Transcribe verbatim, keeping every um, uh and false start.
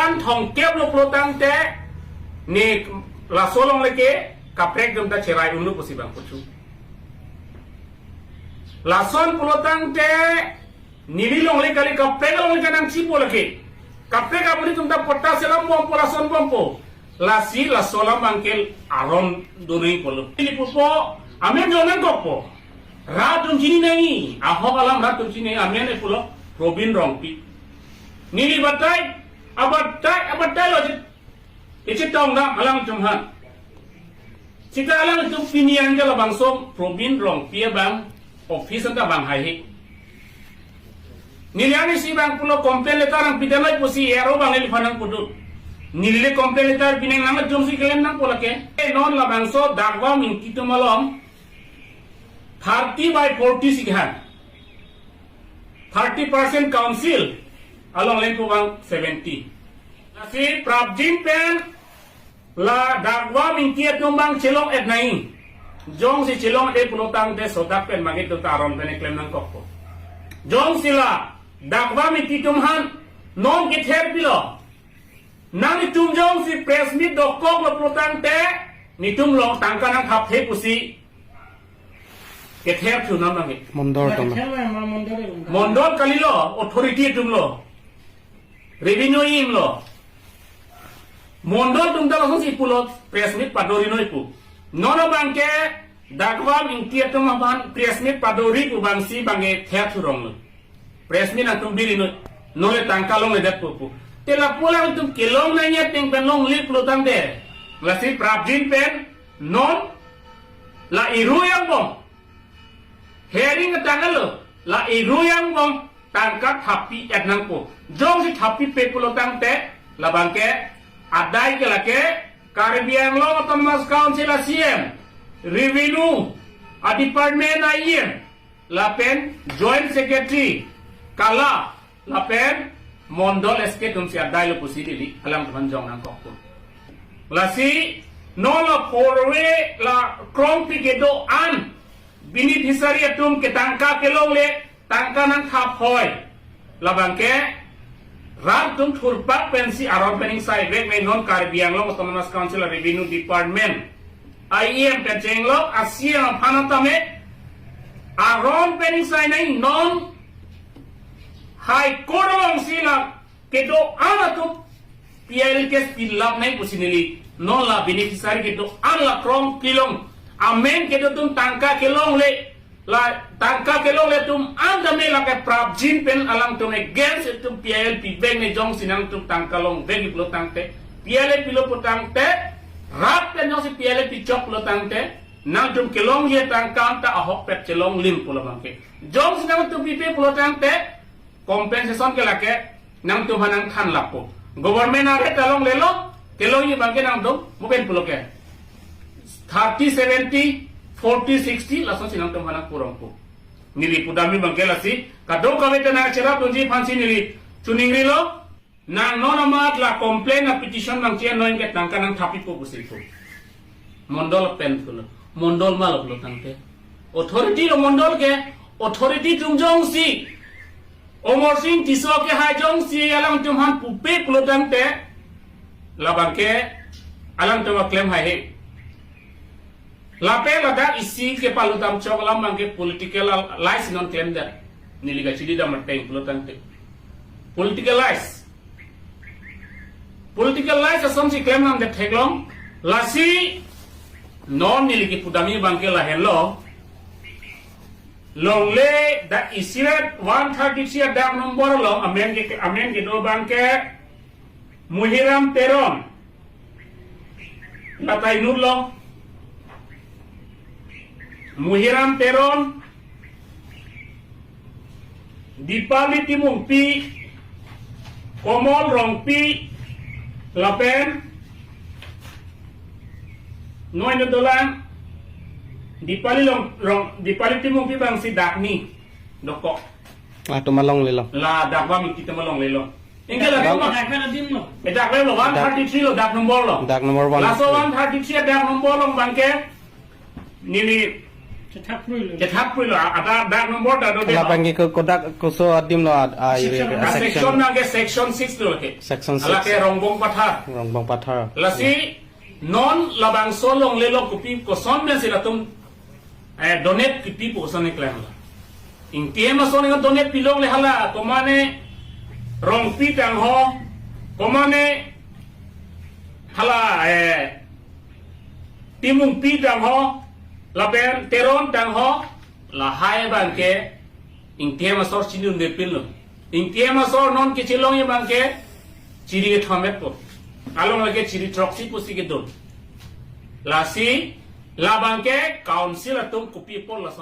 An thongkep lo pulo tangte, ne laso along le ke kaprek atum ta cherai unlo pusi bang puchu. Lason pulo tangte, neli longle kali, kaprek along le ke nangchipo lake. Kaprek apuni atum ta patta selam bompo, lason bompo. Lasi laso alam abang ke aron donoi pulo. Neli pupo, amen jo nangkokpo. Rat atum chini nangji, ahok alam rat atum chini nangji, amen e pulo, Probin Rongpi. Neli batai, abatai, abatai lo je. Ichetong dam alangtum aphan. Sita alangtum pini anke labangso Probin Rongpi abang office anta bang haihe. Neli ani si bang pulo complaint letter nangpidamnoi pusi A R O abang neliphan nangpudun. Neli le complaint letter pinang nangtum si klem nangpo lake. E non labangso Dagvam Ingti atum along thirty by forty si kehan. Thirty percent council along lengpo bang seventy. Lasi prapjin pen la Dagvam Ingti atum bang chelong-et nangji. Jongsi chelong-et pulo tangte sodak pen magi tu ta aron pen klem nangkokpo. Jongsi la Dagvam Ingti atum aphan non kether pilo. Nanglitum jongsi press meet dokok lo pulo tangte, netum along tangka nangthapthe pusi kether thu non nangji. Mondol atum. Mondol kalilo, authority atum lo. Revenue aim lo. Mondol atum ta lasonsi pulo press meet padorinoi pu. Non abang ke Dagvam Ingti atum aphan press meet padori pu abangsi bang kether thu rong lo. Press meet nangtum birinoi. Non le tangka longledetpo pu. Te lapu alangtum kelong nangji ateng pen longle pulo tangte, lasi prapjin pen non la irui angbong. Hearing tanglo, la irui angbong tangka thappi-et nangpo. Jongsi thappipe pulo tangte, labang ke adai ke lake Karbi Anglong Autonomous Council a C M, Revenue a department a E M, lapen Joint Secretary, Kala, lapen Mondol S K atumsi adai lo pusi neli alangtum aphan jong nangkokpo. Lasi non la forwe la krongpi kedo-an beneficiary atum ke tangka kelongle, tangka nangthap hoi. Labang ke rat atum thurpak pensi aron pen ingsai vek me non Karbi Anglong Autonomous Council Revenue Department a E M pen chenglok a C M aphan tame aron pen ingsai nangji non High Court alongsi la kedo-an atum P I L case pilap nangji pusi neli non la beneficiary kedo-an la krongpi long amen kedo atum tangka kelongle, la tangka kelongle atum an tame lake prapjin pen alangtum against atum P I L pivek ne, jongsi nangtum tangka longvek pulo tangte, P I L pilo pulo tangte, rat pen jongsi P I L pichok pulo tangte, nangtum kelongji tangka anta ahokpet chelonglim pulo abang ke. Jongsi nangtum pipe pulo tangte, compensation ke lake nangtum aphan nangthan lapo. Government a rate along lelo, kelongji abang ke nangtum, mo pen pulo ke thirty, seventy, forty, sixty, lasonsi nangtum aphan nangpu rongpo. Neli pudamji abang ke lasi, kadokave ta nangcherap dunji aphansi neli chiningrilo, nang non amat la complaint a petition nangche-en noi ke tangka nangthappipo pusi pu. Mondol pen pulo. Mondol ma lo pulo tangte, authority lo mondol ke, authority atum jongsi Amarsing Tisso ke hai jongsi alangtum aphan pupe pulo tangte, labang ke alangtum aklem haihe. Lapen ladak isi ke palu damchok alam abang ke political lies non klemdet. Neli kachidi dam ateng pulo tangte, political lies. Political lies asonsi klem nangdet theklong. Lasi non neli kipudamji abang ke lahenlo. Longle dak isiret one thirty-three adak number along amen ke, amen kedo abang ke Muhiram Teron. Latai nurlo. Muhiram Teron, Dipali Timungpi, Komol Rongpi, lapen noi no dolang, Dipali Long, Rong, Dipali Timungpi abangsi dak ni dokok. Latum alonglelo. La Dagvam Ingti atum alonglelo. Ingke la Dagvam. Dagvam adim lo. Eh, dak lo one thirty-three lo, dak number lo. Dak number one. Laso one thirty-three dak number lo abang ke neli Kethap pruilo. Kethap pruilo, a- ada dak nombor ta do de. Labang ke ko- kodak koso adim lo ad- a, iri, section. A section section. Nang ke section six lo ke. Section six. Ala ke Rongbong Pathar. Rongbong Pathar. Lasi non labangso alongle lo kopi koson pensi latum, eh, donate kipi pu koson keklem la. Ingti hem ason donate pilongle hala komane Rongpi tang ho, komane hala, eh, Timungpi tang ho, lapen Teron tang ho, lahai abang ke Ingti hem asor chinidunde pinlo. Ingti hem asor non kechelong abang ke chiri kethom-et po. Along lake chiri throksi pusi kedun. Lasi labang ke council atum kopi apot lason